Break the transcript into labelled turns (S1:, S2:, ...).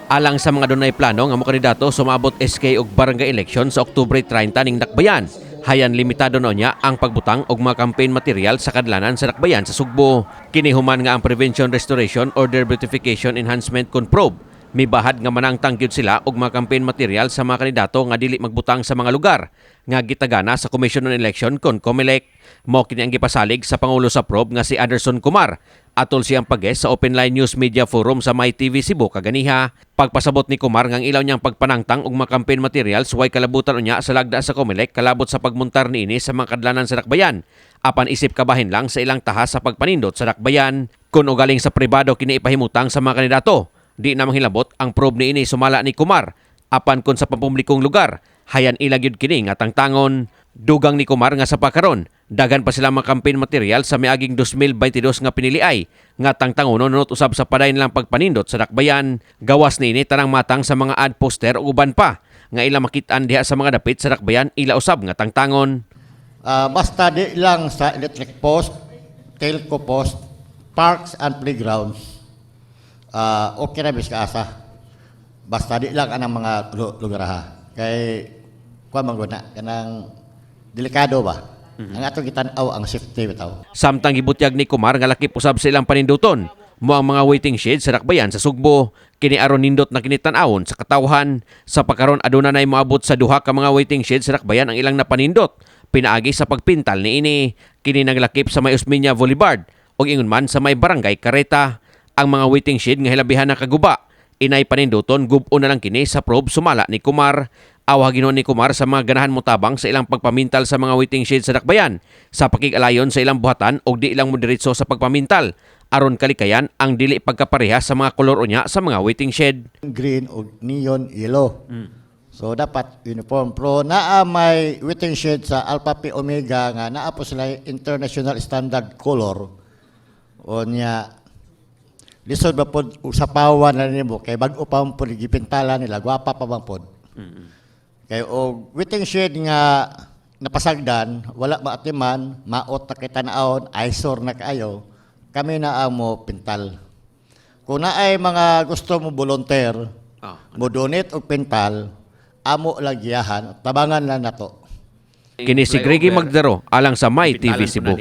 S1: Alang sa mga dunay plano nga mokandidato sumabot SK ug barangay election sa Oktubre 30 ning dakbayan. Hayan limitado na niya ang pagbutang og mga campaign material sa kadlanan sa dakbayan sa Sugbo. Kini human nga ang Prevention, Restoration, Order, Beautification Enhancement kon probe mibahad nga manangtang gyud sila og mga campaign material sa mga kandidato nga dili magbutang sa mga lugar nga gitagana sa Commission on Election kon COMELEC. Mao kini ang gipasalig sa pangulo sa probe nga si Anderson Kumar atol siyang pag sa Open Line News Media Forum sa MyTV Cebu kaganiha. Pagpasabot ni Kumar nga ang ilaw niyang pagpanangtang og mga campaign materials way kalabutan unya sa lagda sa COMELEC kalabot sa pagmuntar niini sa mga kadlanan sa dakbayan. Apan isip kabahin lang sa ilang tahas sa pagpanindot sa dakbayan. Kung ugaling sa pribado kini ipahimutang sa mga kandidato, di na manghilabot ang probe niini, sumala ni Kumar. Apan kung sa pampublikong lugar, hayan ila gyud kini nga tangtangon. Dugang ni Kumar nga sa pakaron, daghan pa sila mga campaign material sa miaging 2022 nga piniliay nga tangtangonon nunot usab sa padayon lang pagpanindot sa dakbayan. Gawas niini, tanang matang sa mga ad, poster ug uban pa nga ila makit-an diha sa mga dapit sa dakbayan, ila usab nga tangtangon.
S2: Basta di lang sa electric post, telco post, parks and playgrounds. Okay na bis kaasa. Basta di lang anang mga lugar ha. Kay kuan man gud na kanang delikado ba? Ang atong gitan-aw ang safety bitaw.
S1: Samtang gibutyag ni Kumar nga lakip usab sa ilang paninduton mo ang mga waiting shed sa dakbayan sa Sugbo. Kini aron nindot na kini tan-awon sa katawhan. Sa pakaron, aduna nay moabot sa duha ka mga waiting shed sa dakbayan ang ilang napanindot pinaagi sa pagpintal niini. Kini naglakip sa may Osmeña Boulevard ug ingon man sa may Barangay Carreta. Ang mga waiting shed nga hilabihan na kaguba inay paninduton, gub-on na lang kini sa probe, sumala ni Kumar. Awa ginuon ni Kumar sa mga ganahan motabang sa ilang pagpamintal sa mga waiting shed sa dakbayan sa pakig-alayon sa ilang buhatan og di ilang modiretso sa pagpamintal aron kalikayan ang dili pagkapareha sa mga kolor unya sa mga waiting shed.
S2: Green o neon yellow. So dapat uniform. Pero naa may waiting shed sa Alpha Phi Omega nga naa po sila international standard color. O niya lisod ba pod usapawan na nimo kay bag-o pa man pod gipintalan nila, gwapa pa man pod. Kay og waiting shed nga napasagdan, wala maatiman, maot na kay tan-awon, eyesore na kaayo, kami na ang mo pintal. Kung naay mga gusto mo volunteer, mo donate og pintal, amo lang giyahan, tabangan lang nato.
S1: Kini si Greggy Magdaro alang sa My TV Cebu.